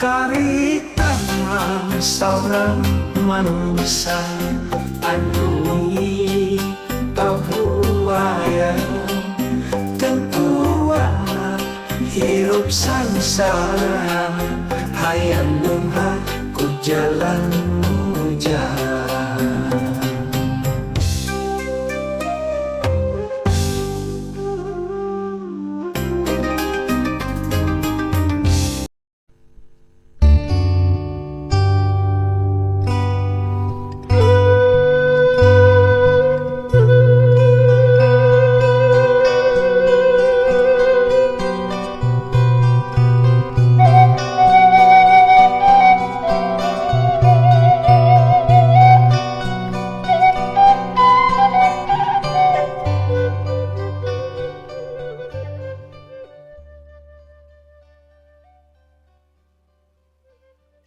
Karitan mah saurang manusia anu pabuaya tentuana hirup sangsara hayang beunghar ku jalan nu jahat.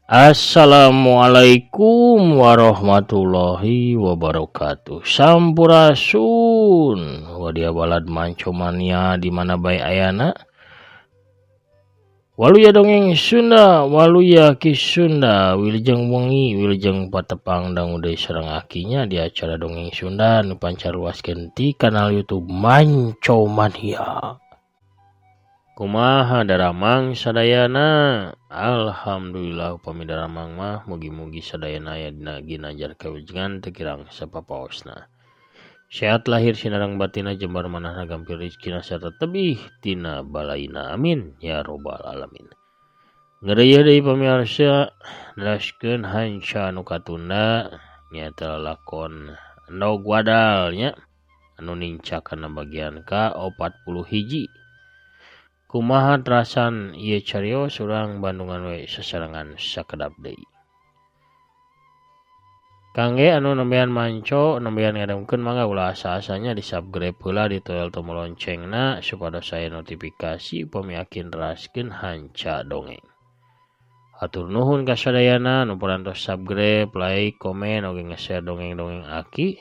Assalamualaikum warahmatullahi wabarakatuh. Sampurasun wadia balad mancomania di mana bae ayana. Waluya dongeng Sunda, waluya Ki Sunda, wilujeng wengi, wilujeng patepang dangu deui sareng akinya di acara dongeng Sunda nu pancar luaskeun ti kanal YouTube Mancomania. Kumaha daramang sadayana? Alhamdulillah upami daramang mah mugi-mugi sadayana aya dina ginanjar kawilujengan teu kirang sapapaosna. Sehat lahir sinareng batinna jembar manahna gampil rezekina sarta tebih tina balaina amin ya robbal alamin. Ngeureuy deui pamirsa neraskeun hanca anu katunda nyaeta lalakon Endog Wadal nya anu nincak kana bagian ka 41. Kumaha terasan ieu carios urang Bandungan we sasarengan sakedap deui. Kangge anu nembean manco, nembean ngadengkeun mangga ulah asa-asanya di subscribe heula di toel tombol loncengna supados aya notifikasi upami akin neraskeun hanca dongeng. Hatur nuhun ka sadayana nu parantos subscribe, like, komen oge nge-share dongeng-dongeng aki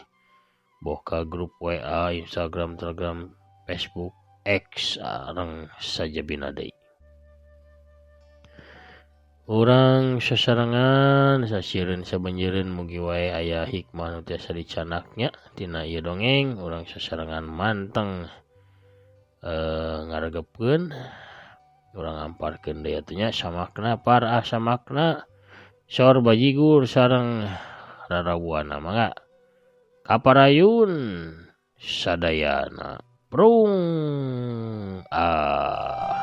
boh ka grup WA, Instagram, Telegram, Facebook, X sareng sajabina deui. Urang sasarengan sasieureun sabanjireun mugi wae aya hikmah nu tiasa dicanaknya tina ieu dongeng. Urang sasarengan manteng ngaregepkeun, urang amparkeun deui atuh nya samakna par samakna sor bajigur sareng rarabuana mangga kaparayun sadayana. Prung ah.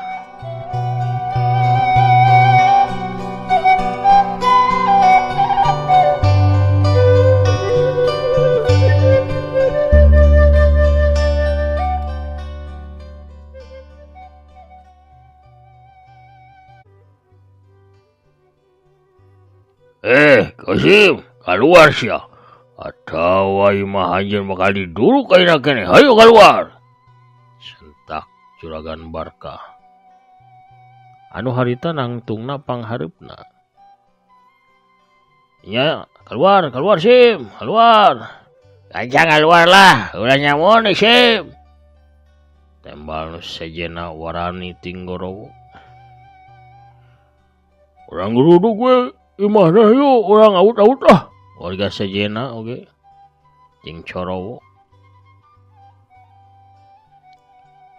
Kosim, keluar sia. Atawa imah anjeun bakal diduruk ayeuna keneh. Hayu keluar. Sentak Juragan Barkah. Anu harita nangtungna panghareupna. Nya, keluar, keluar Sim, keluar. Ganjang keluar lah, ulah nyamun Sim. Tembal nu sejena warani tinggorowo. Urang geruduk we, imahna yuk, urang aut-aut lah. Warga sejena oge jeung corowo.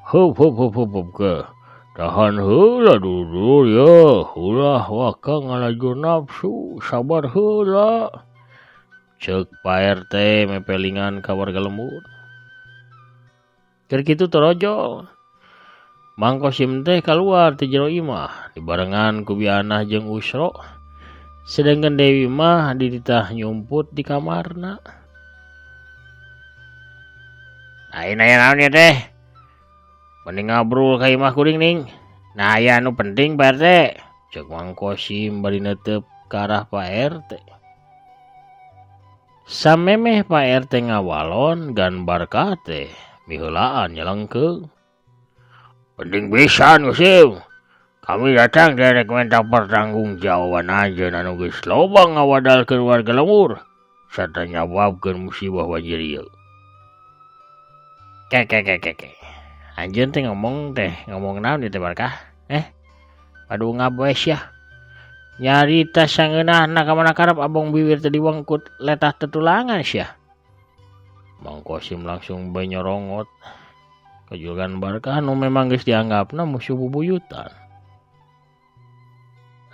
Hup hup hup hup hup ke. Tahan heula dulur ya, ulah waka ngalajur nafsu, sabar heula. Ceuk Pak RT mepelingan ka warga lembur. Keur kitu torojol. Mang Kosim teh kaluar ti jero imah dibarengan ku Bianah jeung Usro. Sedangkan Dewi mah dititah nyumput di kamarna. Lain aya naon ieu teh? Mending ngabrul ka imah kuring ning. Nah aya anu penting Pak RT. Ceuk Mang Kosim bari neuteup ka arah Pak RT. Samemeh Pak RT ngawalon gan Barkah teh miheulaan nyelengkeung. Penting pisan Kosim. Kami datang derek minta pertanggungjawaban anjeun anu geus loba ngawadalkeun warga lembur sarta nyababkeun musibah banjir ieu. Ke ke ke ke ke. Anjeun teh ngomong naon ieu teh Barkah? Aduh ngabes ya. Nyarita sangeunahna ka mana karep abong bibir teh diwengkut letah tetulangan sia. Mang Kosim langsung bae nyorongot. Ka Juragan Barkah nu memang geus dianggapna musuh bubuyutan.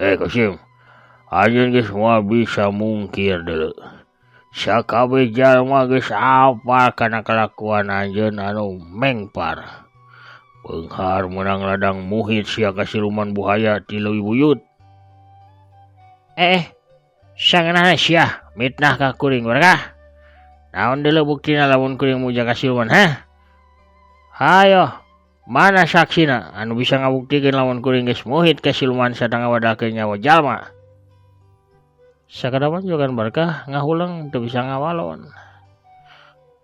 Kosim, anjeun geus moal bisa mungkir deuleu. Sakabeh jalma geus apal kana kalakuan anjeun anu mengpar. Beunghar meunang ladang muhit sia ka siluman buhaya ti leuwih buyut. Sangeunahna sia mitnah ka kuring Barkah. Naon deuleu buktina lamun kuring muja ka siluman, hah? Hayo, mana saksina anu bisa ngabuktikeun lamun kuring geus muhit ka siluman sadang ngawadalkeun nyawa jalma? Sakadapan Juragan Barkah ngahuleng teu bisa ngawalon.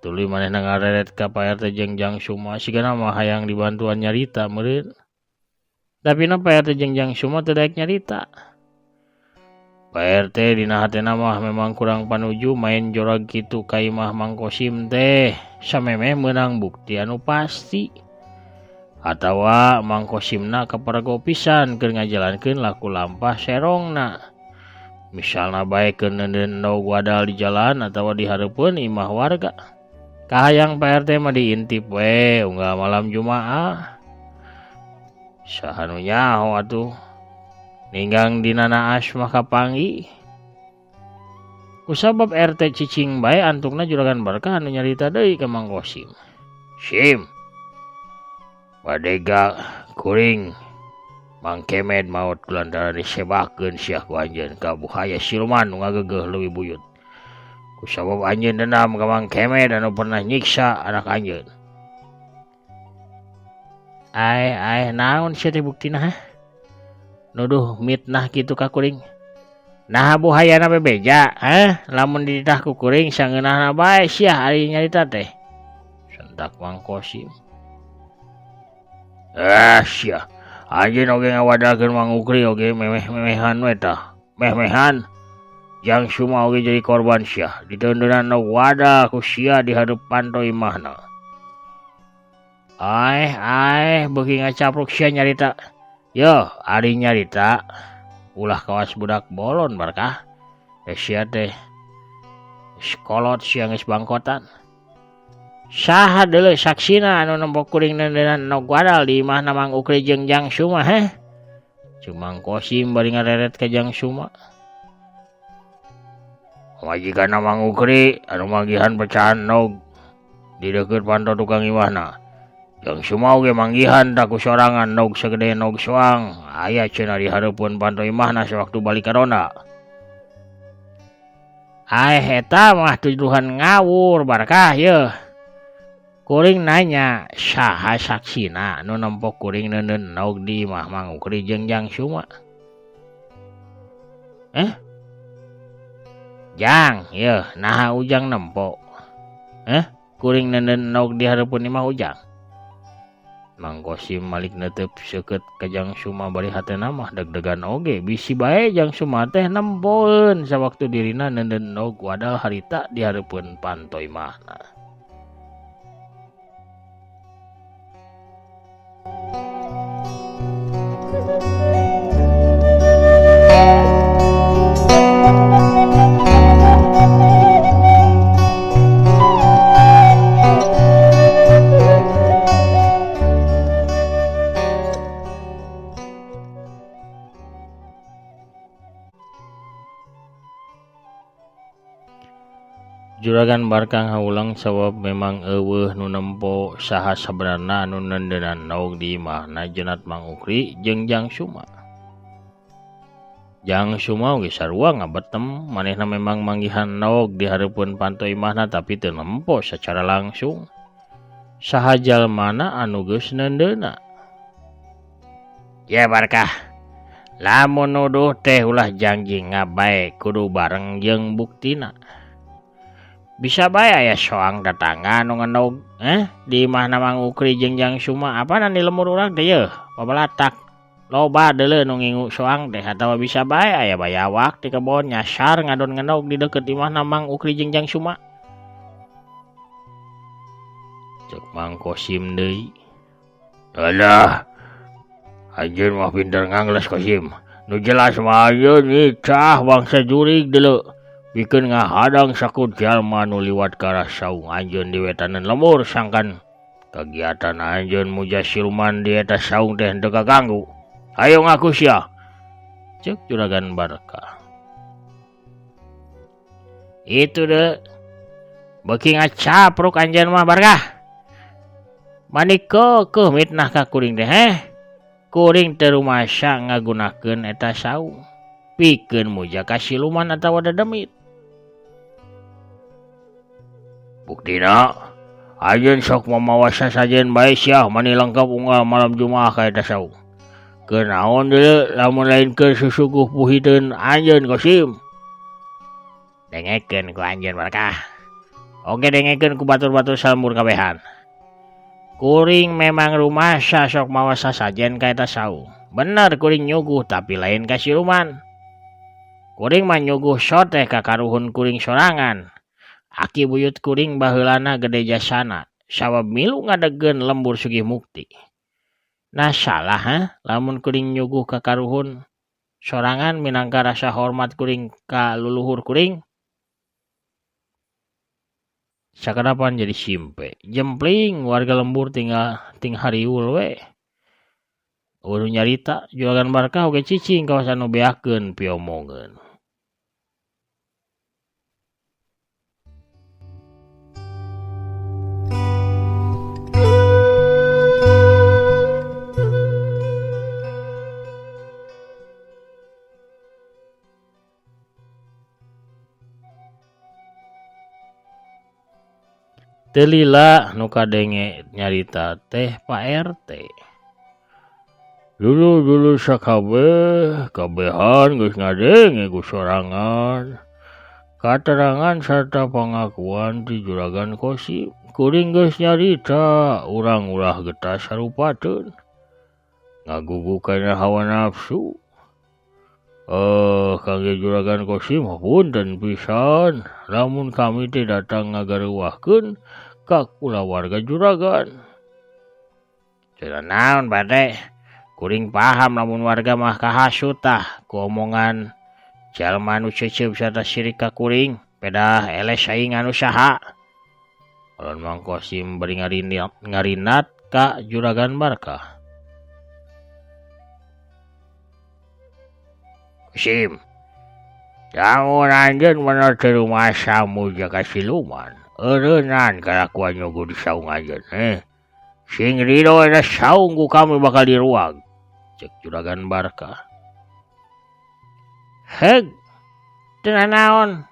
Tuluy manehna ngareret ka Pak RT jeung Jang Suma sigana mah hayang dibantuan nyarita meureun. Tapi na Pak RT jeung Jang Suma teu daek nyarita. Pak RT dina hatena mah memang kurang panuju main jorag kitu ka imah Mang Kosim teh samemeh meunang bukti anu pasti. Atawa Mang Kosimna kapergo pisan keur ngajalankeun laku lampah serongna. Misalna bae keur neundeun endog wadal di jalan atawa di hareupeun imah warga. Kahayang Pak RT mah diintip we unggal malam Jumaah. Saha nu nyaho atuh. Ninggang dina naas mah kapanggih. Kusabab RT cicing bae antukna Juragan Barkah anu nyarita deui ka Mang Kosim. Sim. Badega kuring Mang Kemed maot kulantaran disebakeun sia ku anjeun ka buhaya siluman nu ngagegeuh leuwih buyut. Kusabab anjeun dendam ka Mang Kemed anu pernah nyiksa anak anjeun. Ai naon sia teh buktina hah? Nuduh mitnah kitu ka kuring. Naha buhayana bebeja, hah? Lamun dititah ku kuring sangeunahna bae sia ari nyarita teh. Sentak Mang Kosim. Sia. Anjeun oge ngawadalkeun Mang Ukri oge memeh-memehan we tah. Meh-mehan. Jang Suma oge jadi korban sia. Diteundeunan wadah ku sia di hareup panto imahna. Ai beuki ngacapruk sia nyarita. Yo, ari nyarita ulah kawas budak bolon Barkah. Sia teh sekolot sia geus bangkotan. Saha deuleu saksina anu nempo kuring neundeunnan endog wadal di imahna Mang Ukri jeung Jang Suma heh? Ceuk Mang Kosim bari ngareret ka Jang Suma. Majikanna Mang Ukri anu manggihan pecahan endog di deukeut panto tukang imahna. Jang Suma oge manggihan tak ku sorangan endog sagede endog soang aya cenah di hareupeun panto imahna sewaktu balik ka ronda. Ai eta mah tuduhan ngawur Barkah yeuh. Kuring nanya saha saksina nu nempo kuring neundeun endog di imah Mang Ukri jeung Jang Suma. Jang, yeuh naha Ujang nempo? Kuring neundeun endog di hareupeun imah Ujang. Mang Kosim malik netep seukeut ka Jang Suma bari hatena mah deg-degan oge bisi bae Jang Suma teh nempoeun sawaktu dirina neundeun endog wadal harita di hareupeun panto imahna. Juragan Barkah ngahuleng sabab memang eueuh nu nempo saha sabenerna anu neundeunnan endog di imahna jenat Mang Ukri jeung Jang Suma. Jang Suma oge sarua ngabetem manehna memang manggihan endog di hareupeun panto imahna tapi teu nempo secara langsung. Saha jalmana anu geus neundeunna. Ya Barkah, lamun nuduh teh ulah janji ngabae kudu bareng jeung buktina. Bisa bae aya soang tetangga anu ngendog di imahna Mang Ukri jeung Jang Suma apanan di lemur urang teh yeuh pabalatak loba deuleu nu ngingu soang teh atawa bisa bae aya bayawak di kebon nyasar ngadon ngendog di deukeut imahna Mang Ukri jeung Jang Suma. Ceuk Mang Kosim deui. Alah, anjeun mah pinter ngangles Kosim. Nu jelas mah anjeun nyicah bangsa jurig deuleu pikeun ngahadang sakur jalma nu liwat ka arah saung anjeun di wetaneun lembur sangkan kagiatan anjeun muja siluman di eta saung teh henteu kaganggu. Hayo ngaku sia. Ceuk Juragan Barkah. Itu deh. Beuki ngacapruk anjeun mah Barkah. Mani keukeuh mitnah ka kuring teh heh. Kuring teu rumasa ngagunakeun eta saung pikeun muja ka siluman atawa dedemit. Buktina anjeun sok mamawa sasajen bae sia mani lengkap unggal malam Jumaah ka eta saung. Keur naon deuleu lamun lain keur susuguh puhiteun anjeun Kosim. Dengekeun ku anjeun Barkah. Oge dengekeun ku batur-batur salembur kabehan. Kuring memang rumasa sok mawa sasajen ka eta saung. Bener kuring nyuguh tapi lain ka siluman. Kuring mah nyuguh soteh ka karuhun kuring sorangan. Aki buyut kuring baheulana gede jasana sabab milu ngadegkeun lembur Sugih Mukti. Nah salah ha lamun kuring nyuguh ka karuhun sorangan minangka rasa hormat kuring ka luluhur kuring. Sakadapan jadi simpe. Jempling warga lembur tinggal ting hariul we. Eueuh nyarita Juragan Barkah oge cicing kawasan nu beakeun piomongeun. Teu lila nu kadenge nyarita teh Pak RT. Dulu-dulu sakabeh kabehan geus ngadenge ku sorangan. Katerangan sarta pangakuan ti Juragan Kosim, kuring geus nyarita urang ulah getas sarupateun. Ngagugu kana hawa nafsu. Kangge Juragan Kosim punten pisan lamun kami teh datang ngagareuwahkeun ka kulawarga juragan. Cenah naon bade? Kuring paham lamun warga mah kahasut tah ku omongan jalma nu ceuceub sarta sirik ka kuring, pedah eleh saingan usaha. Alon Mang Kosim bari ngarinat ka Juragan Barkah. Kosim, lamun anjeun bener teu rumasa muja ka siluman, eureunnan kalakuan nyuguh di saung anjeun heh. Sing rido eta saung ku kami bakal diruag. Cek Juragan Barkah. Heg, teu nanaon.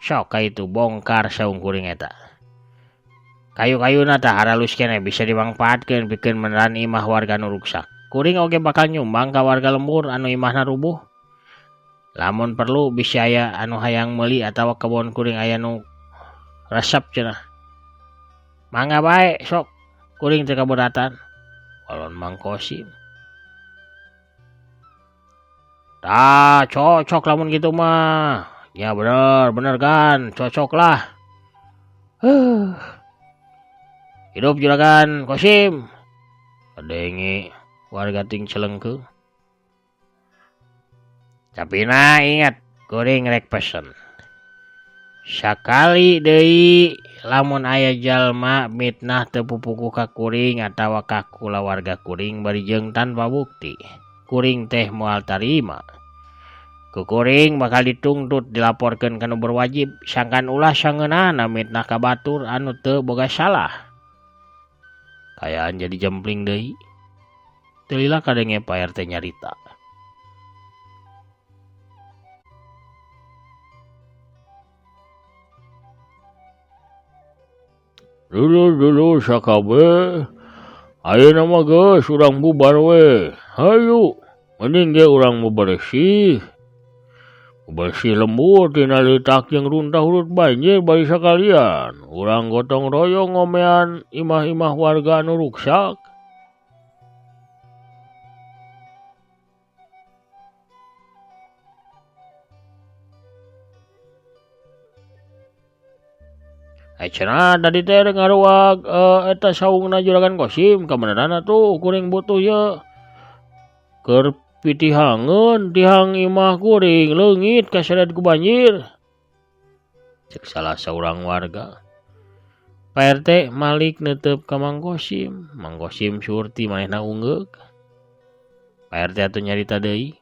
Sok ka itu bongkar saung kuring eta. Kayu-kayuna tah haralus keneh bisa dimangpaatkeun pikeun meneran imah warga nu ruksak. Kuring oge bakal nyumbang ka warga lembur anu imahna rubuh. Lamun perlu bisi aya anu hayang meuli atawa kebon kuring aya nu resep cenah. Mangga bae sok kuring teu kaberatan. Walon Mang Kosim. Tah cocok lamun kitu mah. Ya bener, bener kan, cocok lah. Hidup Juragan Kosim. Kadenge warga ting celengkeung. Tapi nah ingat kuring rek pesen. Sakali deui lamun aya jalma mitnah teu pupuku ka kuring atawa ka kulawarga kuring bari jeung tanpa bukti. Kuring teh moal tarima. Ku kuring bakal dituntut dilaporkeun ka nu berwajib sangkan ulah sangeunana mitnah ka batur anu teu boga salah. Kayaan jadi jempling deui. Teu lila kadenge Pak RT nyarita. Dulu-dulu sakabeh ayeuna mah geus urang bubar we. Hayu, mending ge urang bebersih. Bebersih lembur tina leutak jeung runtah urut banjir bari sakalian. Urang gotong royong ngomean imah-imah warga anu ruksak. Cenah tadi teh ngaruag eta saungna Juragan Kosim kabeneran atuh kuring butuh ye. Keur Pitihangeun tihang imah kuring leungit kaseret ku banjir. Cek salah saurang warga. Pak RT malik neuteup ka Mang Kosim. Mang Kosim surti manehna unggeuk. Pak RT atuh nyarita deui.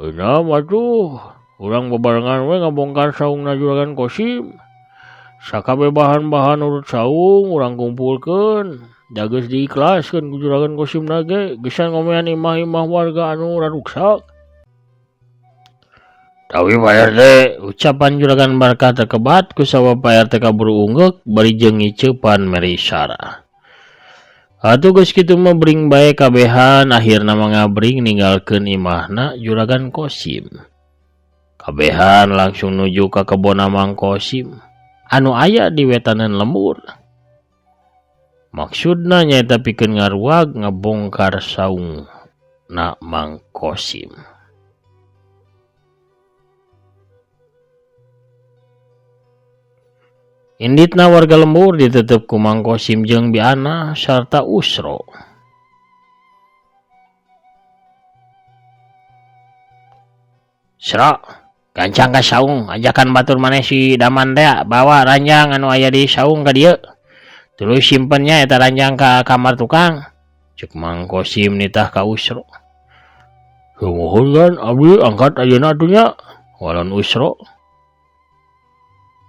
Enam atuh, urang bebarengan we ngabongkar saungna Juragan Kosim. Sakabeh bahan-bahan urut saung urang kumpulkeun. Da geus diikhlaskeun ku Juragan Kosim ge geus ngomean imah-imah warga anu raruksak. Tapi Pak RT, ucapan Juragan Barkah terkebat ku sabab Pak RT kaburu unggeuk bari jeung ngiceupan mere isyarah. Atuh geus kitu mah bring bae kabehan akhirna mah ngabring ninggalkeun imahna Juragan Kosim. Kabehan langsung nuju ka kebonna Mang Kosim anu aya di wetanan lembur. Maksudna nyaeta pikeun ngaruag ngabongkar saungna Mang Kosim. Inditna warga lembur ditutup ku Mang Kosim jeung Biana sarta Usro. Sro, gancang ka saung, ajakan batur maneh si Daman teh bawa ranjang anu aya di saung ka dieu. Tuluy simpennya eta ranjang ka kamar tukang. Cek Mang Kosim nitah ka Usro. Sumuhun kan abdi angkat ayeuna atuh nya. Walon Usro.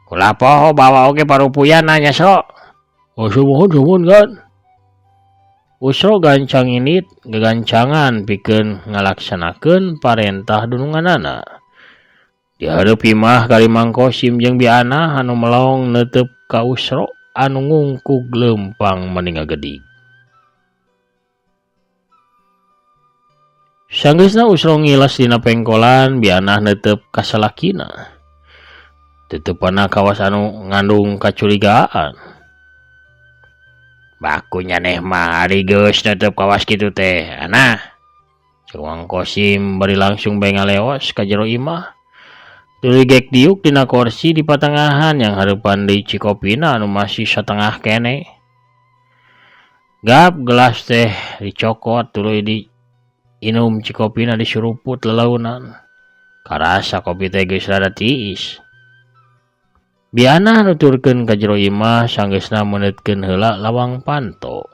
Kula poho bawa oge parupuyan nya Sro. Oh sumuhun sumuhun kan. Usro gancang init gegancangan pikeun ngalaksanakeun parentah dununganana. Dihareup imah kali Mang Kosim jeung Biana anu melong neuteup ka Usro anu ngungkug leumpang meni ngagedig. Sanggeusna Usro ngilas dina pengkolan, Biana neuteup ka salakina. Tetepana kawas anu ngandung kacurigaan. Baku nyaneh mah ari geus neuteup kawas kitu teh. Anah. Cek Mang Kosim bari langsung bae ngaleos ka jero imah. Tuluy gek diuk dina korsi di patengahan yang hareupan deui cikopina anu masih satengah kene. Gap gelas teh dicokot tuluy di inum cikopina disuruput lelaunan. Karasa kopi teh geus rada tiis. Biana nuturkeun ka jero imah sanggeusna meunetkeun heula lawang panto.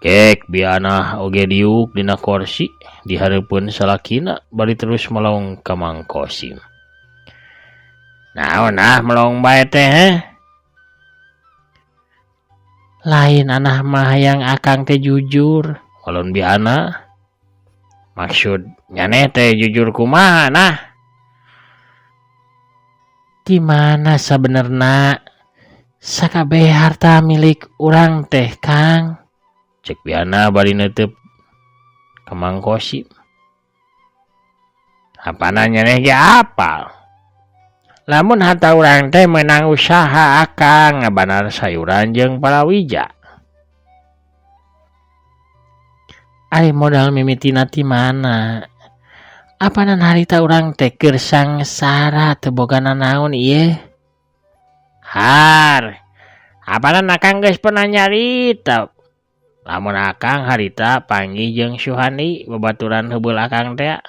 Kek Biana oge diuk dina korsi di hareupeun salakina bari terus melong ka Mang Kosim. Naon ah melong bae teh heh? Lain anah mah hayang akang teh jujur. Walon Biana. Maksud nyaneh teh jujur kumaha nah? Di mana sabenerna sakabeh harta milik urang teh Kang? Cek Biana bari neuteub ka Mang Kosim. Apana nyaneh ge apal? Lamun harta urang teh meunang usaha akang ngabanar sayuran jeung palawija. Ari modal mimitina ti mana? Apanan harita urang teh keur sangsara teu boga nanaon ieu? Har, apanan akang geus pernah nyarita. Lamun akang harita panggih jeung Suhandi babaturan heubeul akang teh.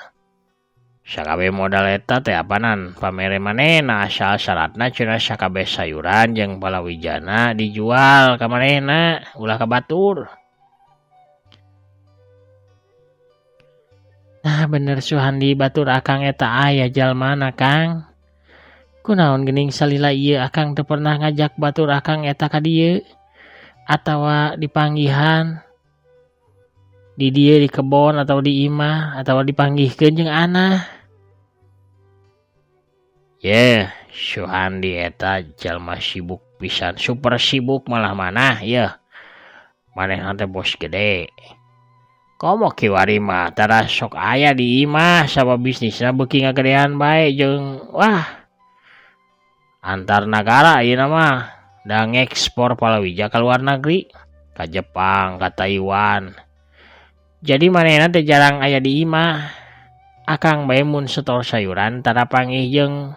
Sakabeh modal eta teh apanan pamere manehna asal syaratna cenah sakabeh sayuran jeung palawijana dijual ka manehna ulah ka batur. Nah bener Suhandi batur akang eta aya jalmana Kang. Kunaon geuning salila ieu akang teu pernah ngajak batur akang eta ka dieu atawa dipanggihan di dieu di kebon atau di imah atawa dipanggihkeun jeung anah. Yeh, Suhandi eta jalma sibuk pisan, super sibuk malah manah yeuh. Manehna teh bos gede. Komo kiwari mah tara sok aya di imah sabab bisnisna beuki ngagedean bae jeung wah antar nagara ayeuna mah da ngekspor palawija ka luar negeri, ka Jepang, ka Taiwan. Jadi manehna teh jarang aya di imah. Akang bae mun setor sayuran tara panggih jeung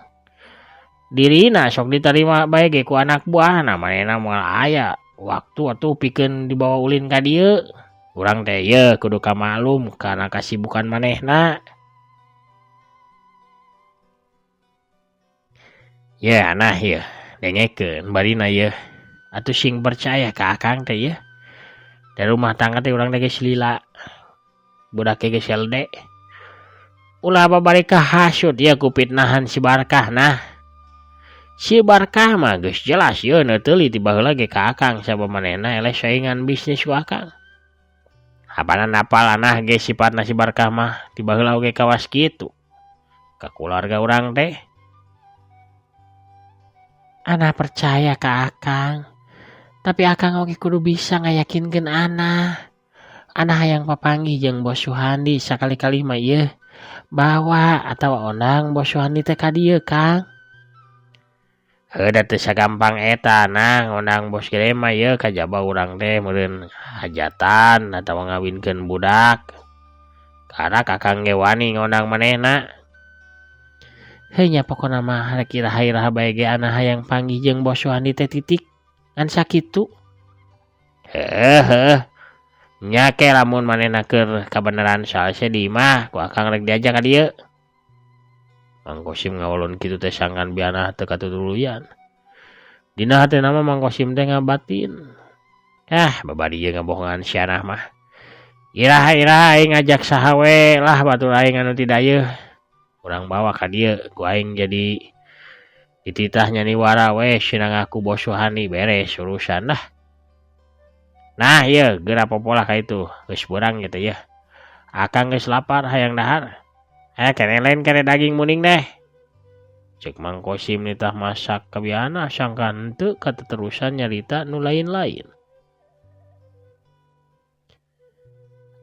dirina sok ditarima bae ge ku anak buahna manehna moal aya waktu atuh pikeun dibawa ulin ka dieu. Urang teh ye kudu kamaklum kana kasibukan manehna. Ye anah ye dengekeun barina ye atuh sing percaya ka akang teh ye. Da rumah tangga teh urang teh geus lila. Budak ge geus elde. Ulah babari kahasut ye ku fitnahan si Barkah nah. Si Barkah mah geus jelas ye neuteuli ti baheula ge ka akang sabab manehna eleh saingan bisnis ku akang. Apanan apal anah ge sifatna si Barkah mah ti baheula oge kawas kitu ka kulawarga urang teh. Anah percaya ka akang, tapi akang oge kudu bisa ngayakinkeun anah. Anah hayang papanggih jeung Bos Suhandi sakali-kali mah ieu bawa atawa ondang Bos Suhandi teh ka dieu Kang. Heuh da teu sagampang eta nah ngondang bos gede mah ieu kajaba urang teh meureun hajatan atawa ngawinkeun budak. Karak akang ge wani ngondang manehna. Heuh nya pokona mah rek iraha-iraha bae ge anah hayang panggih jeung Bos Suhandi teh titik ngan sakitu. Heuh heuh nya ke lamun manehna keur kabeneran salse di imah ku akang rek diajak ka dieu. Mang Kosim ngawalun kitu teh sangkan bianah teu katutuluyan. Dina hatena mah Mang Kosim teh ngabatin. Ah, babari ieu ngabohongan si anah mah. Iraha-iraha aing ngajak saha we lah batur aing anu ti dayeuh. Urang bawa ka dieu ku aing jadi dititah nyaniwara we sina ngaku Bos Suhandi beres urusan lah. Nah ieu geura popolah ka itu geus beurang ieu teh yeuh. Akang geus lapar hayang dahar. Kene lain kene daging muning deh. Cek Mang Kosim nitah masak kabiana sangkan henteu kateterusan nyarita nu lain-lain.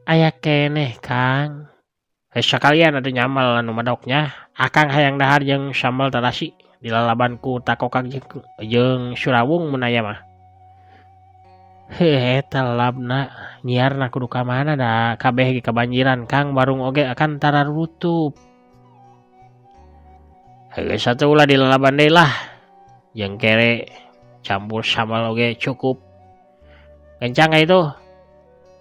Aya keneh Kang. Heuh sakalian atuh nyamal anu medoknya. Akang hayang dahar jeung sambal tarasi dilalaban ku takokak jeung surawung mun aya mah. Heuh eta lalabna nyiarna kudu ka mana da kabeh ge kabanjiran Kang warung oge akan tararutup. Heuh satu ulah dilalaban deui lah. Jeung kere campur sambal oge cukup. Kencang ka itu.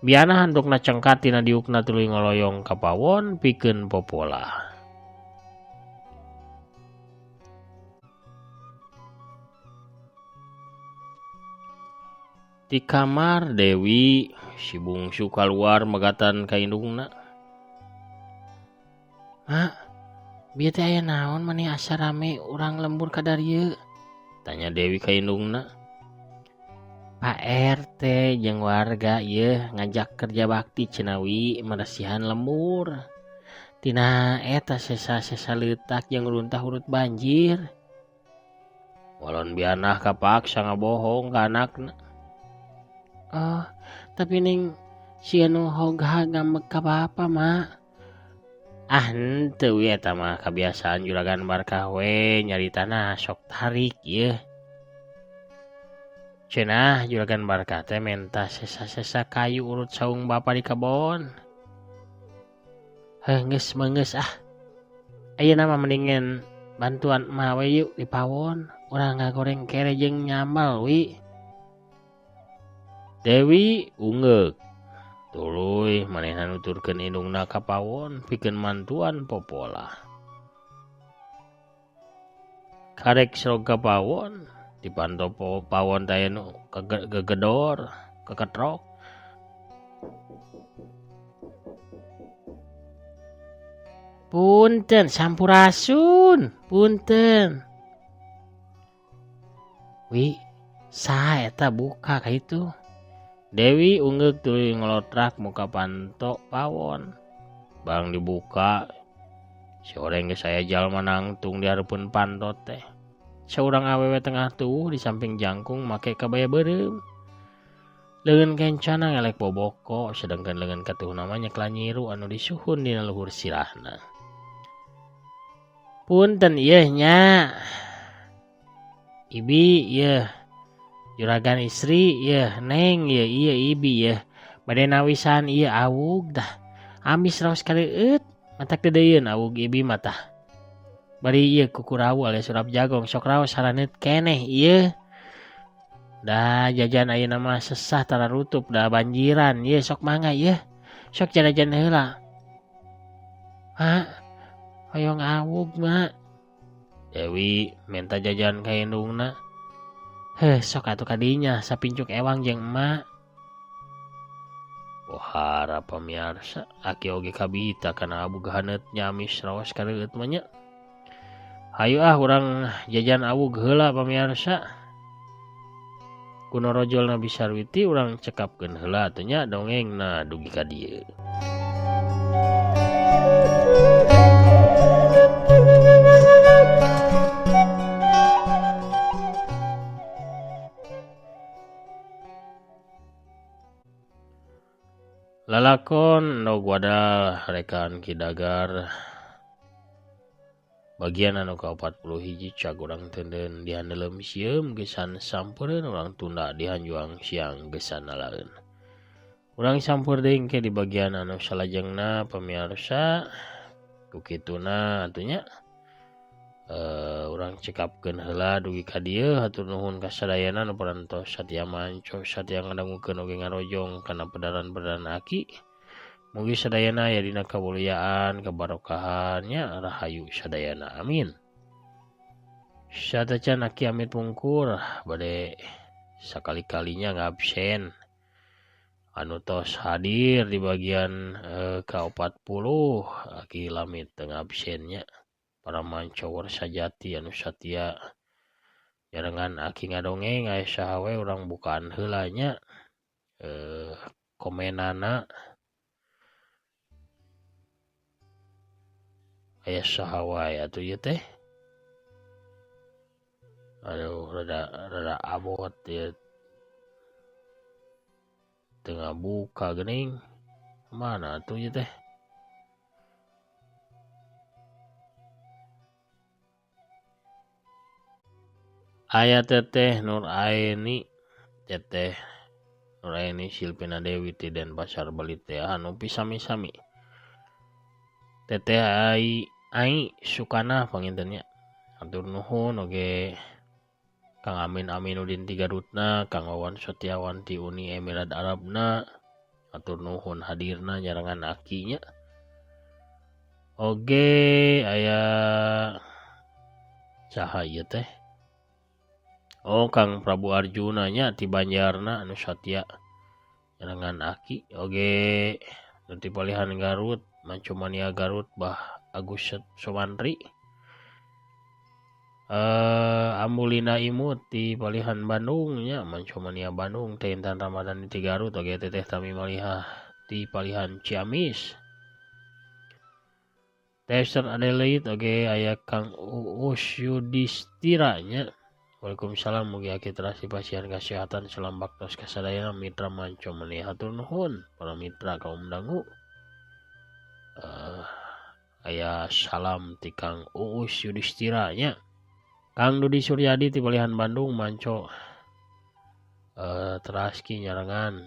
Biana handukna cengkat tina diukna tuluy ngoloyong ka pawon pikeun popola. Di kamar Dewi si bungsu kaluar megatan ka indungna. Mak, bieu teh aya naon maneh asa rame urang lembur ka darieu? Tanya Dewi ka indungna. Pak RT jeung warga ieu ngajak kerja bakti cenah wi meresihan lembur. Tina eta sesa-sesa leutak jeung runtah urut banjir. Walon bianah kapaksa ngabohong ka anakna. Oh, tapi ning si anu hoga ngambek ka bapa mak. Ah henteu we eta mah kabiasaan juragan Barkah we nyaritana sok tarik ieu. Cenah juragan Barkah teh menta sesa-sesa kayu urut saung bapa di kebon. Heuh geus meunggeus ah. Ayeuna mah mendingan bantuan emak we yuk di pawon. Urang ngagoreng kere jeung nyambal wi. Dewi ungeuk. Tuluy manehna nuturkeun indungna ka pawon pikeun mantuan popola. Karek serog ka pawon, dipanto pawon teh nu gegedor, keketrok. Punten sampurasun, punten. Wi, saha eta buka ka itu? Dewi ungeuk tuluy ngelotrak muka panto pawon. Barang dibuka, si oreng geus aya jalma nangtung di hareupeun panto teh. Saurang awewe tengah tuwuh di samping jangkung make kabaya beureum. Leungeun kencana ngelek boboko, sedangkan leungeun katuhna mah nyekla nyiru anu disuhun dina luhur sirahna. Punten ieu nya. Ibi ieu. Juragan istri ieu, neng ieu, ieu ibi ieu. Bade nawisan ieu awug tah. Amis raos kareueut, matak deudeuieun awug ibi mah tah. Bari ieu kukurawu alias urap jagong sok raos haraneut keneh ieu. Dah jajan ayeuna mah sesah tararutup da banjiran ye sok mangga ye. Sok jajan heula. Mak, hoyong awug mak. Dewi minta jajan ka indungna. Heh, sok atuh kadinya sapincuk ewang jeung emak. Pohara pamiarsa, aki oge kabita kana abug haneut nyamis raos kareueut mah nya. Hayu ah urang jajan awug heula pamiarsa. Kunorojol Nabi Sarwiti urang cekapkeun heula atuh nya dongengna dugi ka dieu. Lalakon Endog Wadal rekan Ki Dagar bagian anu ka-41 cag urang teuneun dihandeleum sieum gesan sampeureun urang tunda dihanjuang siang gesan nalaeun. Urang sampeur deui engke di bagian anu salajengna pamiarsa ku kituna atuh nya. Urang cekapkeun heula dugi ka dieu hatur nuhun ka sadayana nu parantos satia manco satia ngadangukeun oge ngarojong kana pedaran-pedaran aki. Mugi sadayana aya dina kamuliaan kabarokahan nya rahayu sadayana amin. Satacan aki amit pungkur bade sakali-kalinya ngabsen anu tos hadir di bagian ka-40 aki lamit teu ngabsennya. Para mancower sajati anu satia nyarengan aki ngadongeng aya saha we urang bukaan heula nya komenana aya saha wae atuh ieu teh. Aduh rada abot ieu teu ngabuka geuning mana atuh ieu teh. Aya Teteh Nur Aini, Teteh Nur Aini Silvina Dewi ti Denpasar Bali teh anu pisami-sami. Teteh Ai Sukana panginten nya. Hatur nuhun oge Kang Amin Aminudin ti Garutna, Kang Wawan Setiawan ti Uni Emirat Arabna. Hatur nuhun hadirna nyarengan akinya. Oge aya saha ieu teh? Oh Kang Prabu Arjuna nya ti Banjarna anu satia nyarengan aki. Oge nu ti Palihan Garut, Mancomania Garut Bah Agus Somantri. Ambulina Imut ti Palihan Bandung nya Mancomania Bandung, Teh Intan Ramadhani ti Garut, oge Teteh Tami Malihah ti Palihan Ciamis. Teh Esther Adelaide oge aya Kang Uus Yudhistira nya. Waalaikumsalam mugi aki terasi pasihan kesehatan salam baktos kasadayana mitra manco meni hatur nuhun para mitra kaum dangu. Aya salam ti Kang Uus Yudhistira nya. Kang Dudi Suryadi ti Palihan Bandung manco teraski nyarengan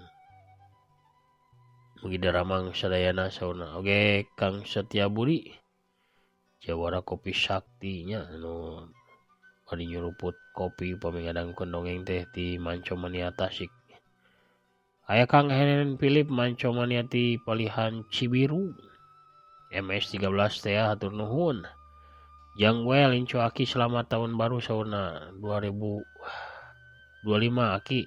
mugi daramang sadayana saurna. Oge Kang Setia Budi Jawara Kopi Sakti nya anu bari nyuruput kopi upami ngadangkeun dongeng teh ti Mancomania Tasik. Aya Kang Henen Philip Mancomania ti Palihan Cibiru MS13 teh hatur nuhun. Jang well incu aki selamat tahun baru saurna 2025 aki.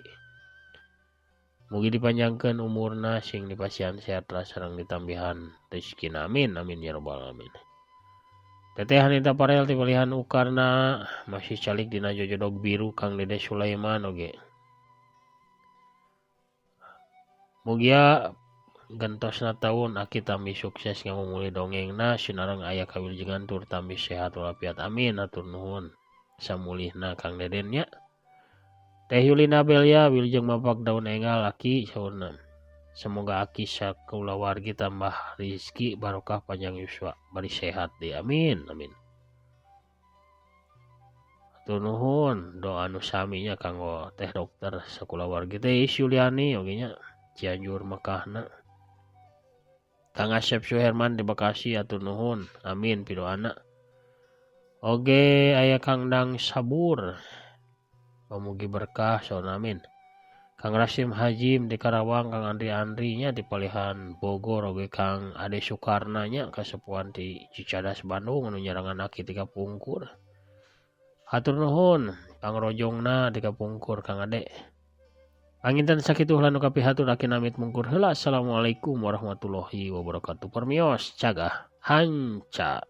Mugi dipanjangkeun umurna sing dipasihan sehat sareng ditambihan rezekina amin amin ya rabbal alamin. Teteh Hanita Parel ti Palihan Ukarna masih calik dina jojodog biru Kang Dede Sulaiman oge. Mugia gentosna taun aki tambih sukses ngamumule dongengna sinareng aya kawilujengan tur tambih sehat walafiat amin hatur nuhun samulihna Kang Deden nya. Teh Yulina Belia wilujeng mapak daun enggal aki saurna. Semoga aki sakulawargi tambah rizki barokah panjang yuswa bari sehat di amin amin. Hatur nuhun doa nu sami nya kanggo teh dokter sakulawargi teh Yuliani oge nya Cianjur Mekahna. Kang Asep Suherman di Bekasi hatur nuhun amin pidoana. Oge aya Kang Dang Sabur. Mugi berkah sauna amin. Kang Rasim Hajim di Karawang, Kang Andri Andri nya di Palihan Bogor oge Kang Ade Sukarna nya kasepuhan di Cicadas Bandung anu nyarangan aki ti kapungkur. Hatur nuhun Kang Rojongna di kapungkur Kang Ade. Panginten sakitu heula nu kapihatur aki namit mungkur heula. Assalamualaikum warahmatullahi wabarakatuh. Permios cagah hanca.